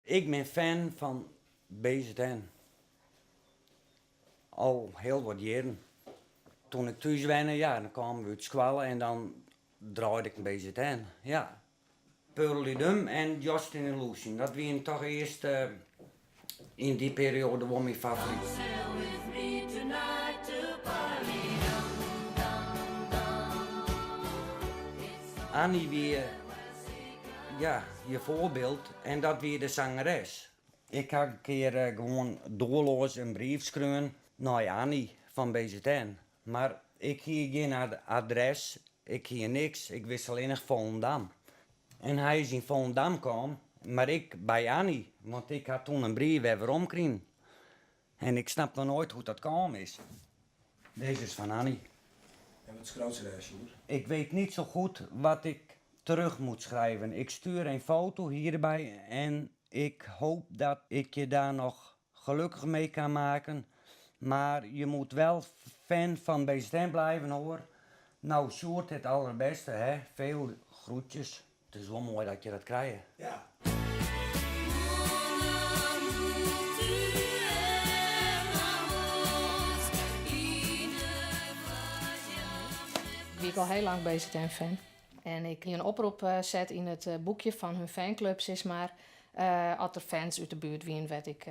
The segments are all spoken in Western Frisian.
Ik bin fan fan BZN. Al hiel wat jierren. Toen ik thús wenne, ja, dan kamen we út skoalle en dan draaide ik BZN, ja. Purlidum en Just an Illusion, dat wienen toch earst yn dy perioade wol myn favoriten. Annie wie, ja, je foarbyld en dat wie de sangeres. Ik ha in kear gewoan doelloas in brief skreaun nei Annie fan BZN, mar ik hie gjin adres, ik hie niks, ik wist allinnich Volendam. En hy is yn Volendam kaam, mar ik by Annie, want ik ha toen in brief wer werom krigen. En ik snap noch noait hoe't dat kaam is. Deze is fan Annie. En wat skriuwt se dêr, Sjoerd? Ik weet niet zo goed wat ik terug moet schrijven. Ik stuur een foto hierbij en ik hoop dat ik je daar nog gelukkig mee kan maken. Maar je moet wel fan van BZN blijven hoor. Nou Sjoerd, het allerbeste hè. Veel groetjes. It is wol moai dat je dat krije. Ja. Wie ik al hiel lang BZN-fan. En ik hie in oprop set yn it boekje fan hun fanclub, sis mar, as der fans út de buert wienen wêr't ik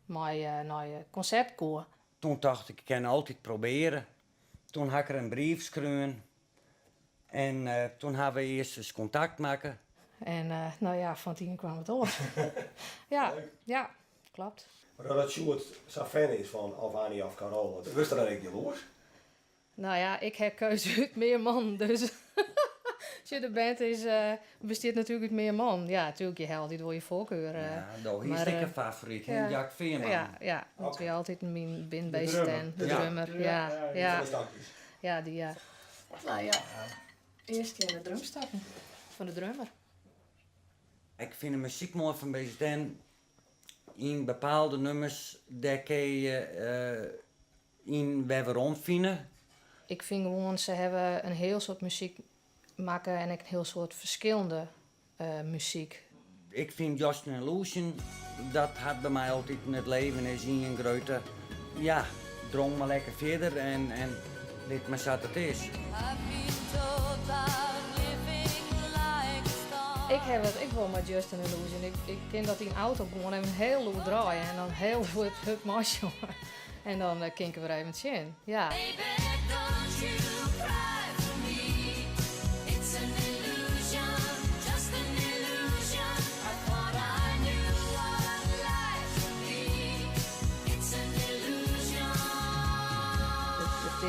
mei nei it konsert koe. Toen tocht ik, ik kin altyd probearje. Toen ha ik der in brief skreaun en toen ha we earst ris kontakt makke. En no ja, fan it ien kwam it oar. Ja, ja, kloppet. Maar dat Sjoerd sa fan is fan of Annie of Carole, wurdst der dan ek jaloers? Nou ja, ik ha keuze út mear mannen, dus sjoch, de band is, bestiet natuerlik út mear mannen. Ja, natuerlik, je ha altyd wol je foarkeur. Ja, do hiest ek in favoryt, hè? Jack Veerman. Ja, ja, dat wie altyd myn bin BZN, de drummer. Ja, ja. Ja, dy ja. Nou ja, earst de drumstakken fan de drummer. Ik fyn de muzyk moai fan BZN. Yn bepaalde nummers, dêr kinne je yn wer werom fine. Ik fyn gewoan, se hawwe in hiel soad muzyk makke en ek in hiel soad ferskillende muzyk. Ik fyn Just an Illusion, dat hat by my altyd it leven is ien grutte, ja, droom mar lekker fierder en lit mar sa't it is. Ik ha it ek wol mei Just an Illusion. Ik kin dat yn auto gewoan even hiel lûd draaie en dan hiel hurd meisjonge. En dan kin ik der wer even tsjin, ja. It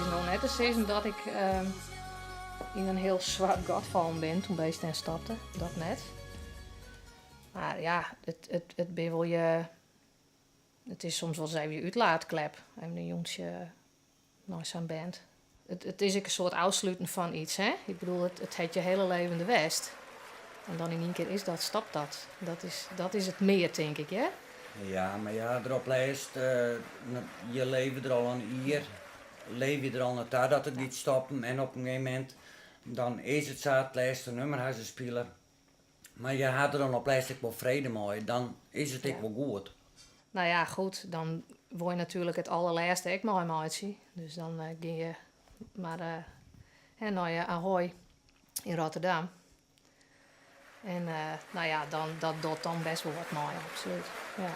is no net te sizzen dat ik yn in hiel swart gat fallen bin toen BZN stopte, dat net. Mar ja, it bin wol je. It is soms wolris even je útlaatklep, even in jûntsje nei sa'n band. It is ek in soart ôfsluten fan iets, hè? Ik bedoel, it hat je hiele leven der west. En dan yn ien kear is dat, stopt dat. Dat is, dat is it mear, tink ik, hear. Ja, mar ja, der op lêst, je leve der al in jier, leefje je der al nei ta dat it giet stoppen en op in gegeven momint dan is it sa, it lêste nummer ha se spile. Mar je ha der dan op lêst ek wol frede mei, dan is it ek wol goed. No ja, goed, dan wol je natuerlik it allerlêste ek meimeitsje. Dus dan gean je mar hè, nei Ahoy yn Rotterdam. En no ja, dan, dat docht dan best wol wat mei, absolút. Ja.